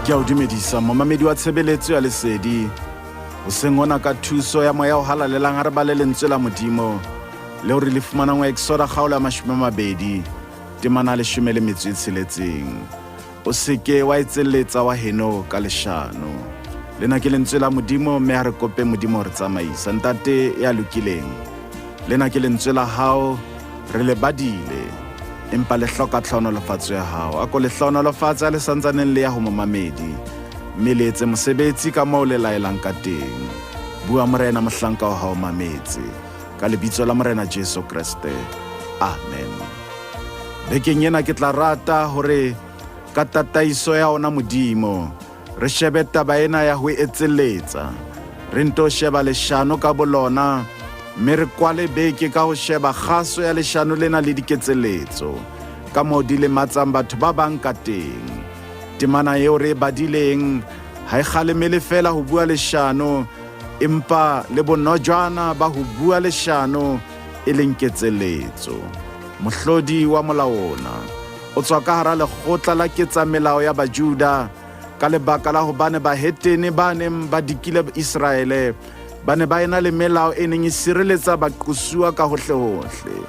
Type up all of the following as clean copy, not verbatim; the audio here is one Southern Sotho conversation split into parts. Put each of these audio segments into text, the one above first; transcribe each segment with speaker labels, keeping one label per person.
Speaker 1: Ke a o dumedisa momamedi wa tshebeletso ya lesedi hoseng hona ka thuso ya moya o halalelang ha re bale lentswe la modimo leo re le fumanang ho exoda kgaolo ya 20 temana 16. O se ke wa etselletsa wa heno ka leshano. Lena ke lentswe la Modimo mme ha re kope Modimo ho re tsamaisa. Ntate ya lokileng, lena ke lentswe la hao, re le badile, empa le hloka tlhohonolofatso ya hao. A ko le hlohonolofatse ha le santsaneng le ya ho momamedi, mme le etse mosebetsi ka moo le laelang ka teng. Bua Morena, mohlanka wa hao mametse. Ka lebitso la Morena Jesu Kreste. Amen. Bekeng ena ke tla rata hore ka tataiso ya ona Modimo re shebe taba ena ya ho etselletsa. Re nto sheba leshano ka bolona mme re kwale beke ka ho sheba kgaso ya leshano lena le diketselletso ka moo di lematsang batho ba bang ka teng. Temana eo re e badileng ha e kgalemele feela ho bua leshano empa le bonojwana ba ho bua leshano e leng ketselletso. Mohlodi wa molao ona o tswa ka hara lekgotla la ketsamelao ya Bajuda ka lebaka la hobane bahetene ba neng ba dikile Iseraele ba ne ba ena le melao e neng e sireletsa baqosuwa ka hohlehohle.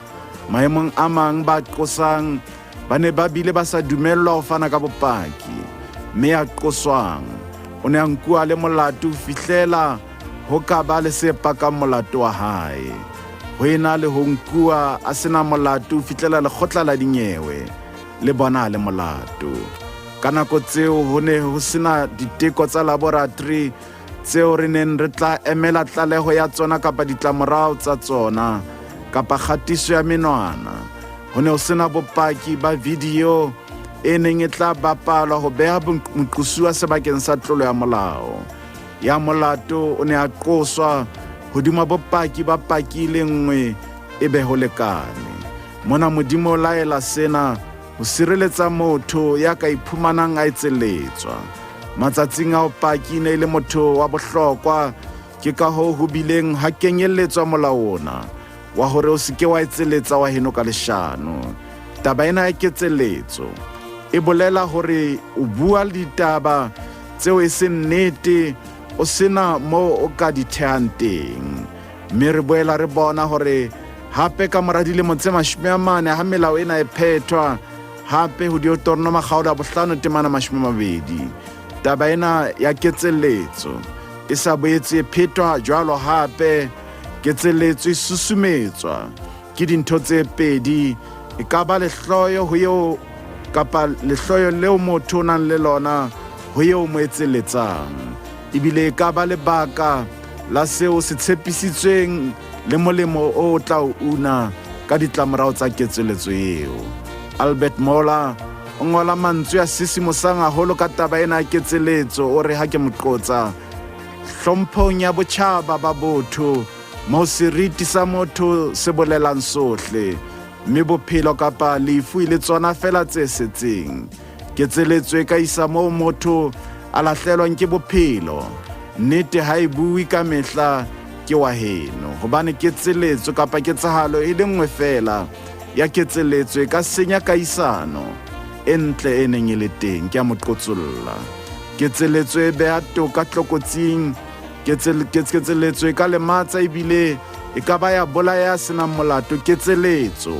Speaker 1: Maemong a mang ba qosang ba ne ba bile ba sa dumellwa ho fana ka bopaki, mme ya qoswang o ne a nkuwa le molato ho fihlela ho ka ba le se pakang molato wa hae. Ho ena le ho nkuwa a se na molato ho fihlela lekgotla la dinyewe le bona a le molato. Ka nako tseo ho ne ho se na diteko tsa laboratri tseo re neng re tla emela tlaleho ya tsona kapa ditlamorao tsa tsona kapa kgatiso ya menwana. Ho ne ho se na bopaki ba video e neng e tla bapalwa ho beha moqosuwa sebakeng sa tlolo ya molao. Ya molato o ne a qoswa hodima bopaki ba paki e le nngwe e be ho lekane. Mona Modimo o laela sena ho sireletsa motho ya ka iphumanang a etselletswa. Matsatsing ao paki e ne e le motho wa bohlokwa, ke ka hoo ho bileng ha kenyelletswa molao ona wa hore o se ke wa etselletsa wa heno ka leshano. Taba ena ya ketselletso e bolela hore o bua ditaba tseo e seng nnete o sena moo o ka di thehang teng. Mme re boela re bona hore hape ka mora dilemo tse 40 ha melao ena e phethwa, hape ho Deuteronoma kgaolo ya 5 temana 20, taba ena ya ketselletso e sa boetse e phetwa jwalo hape. Ketselletso e susumetswa ke dintho tse pedi, e ka ba lehloyo ho eo kapa lehloyo leo motho o nang le lona ho eo mo etselletsang, ebile e ka ba lebaka la seo se tshepisitsweng le molemo o o tla o una ka ditlamorao tsa ketselletso eo. Albert Mohler o ngola mantswe a sisimosang haholo ka taba ena ya ketselletso, o re ha ke mo qotsa, Hlomphong ya botjhaba ba botho, moo seriti sa motho se bolelang sohle, mme bophelo kapa lefu e le tsona feela tse setseng. Ketseletso e ka isa moo motho a lahlelwang ke bophelo. Nnete ha e bue ka mehla ke wa heno, hobane ketseletso kapa ketsahalo e le nngwe feela ya ketseletso e ka senya kahisano e ntle e neng e le teng. Ke a mo qotsolla. Ketseletso e beha toka tlokotsing. Ketseletso e ka lematsa ebile e ka ba ya bolaya ya senang molato. Ketseletso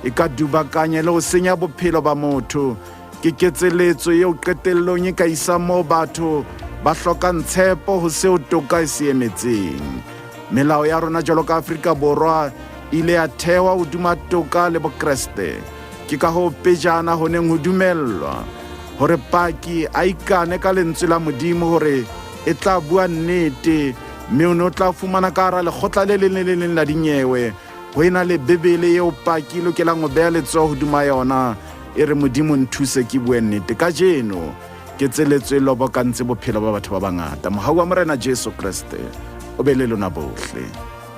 Speaker 1: e ka dubakanya le ho senya bophelo ba motho. Ke ketseletso eo qetellong e ka isang moo batho ba hlokang tshepo ho seo toka e se emetseng. Melao ya rona jwalo ka Afrika Borwa e ile ya thehwa hodima toka le Bokreste. Ke ka hoo pejana ho neng ho dumellwa hore paki a ikane ka lentswe la Modimo hore e tla bua nnete, mme o ne o tla fumana ka hara lekgotla le leng le le leng la dinyewe ho ena le Bibele eo paki e lokelang ho beha letsoho hodima yona e re, Modimo nthuse ke bue nnete. Kajeno ketseletso e lobokantse bophelo ba batho ba bangata. Mohau wa Morena Jesu Kreste o be le lona bohle.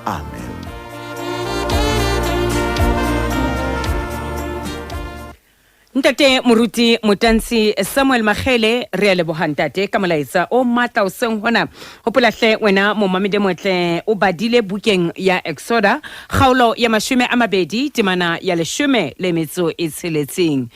Speaker 1: Amen.
Speaker 2: Ntate Moruti Motantsi Samuel Makgele, re a leboha ntate ka molaetsa o matla o seng hona. Hopola hle wena momamedi motle o badile bukeng ya Exoda kgaolo ya 20 temana ya 16.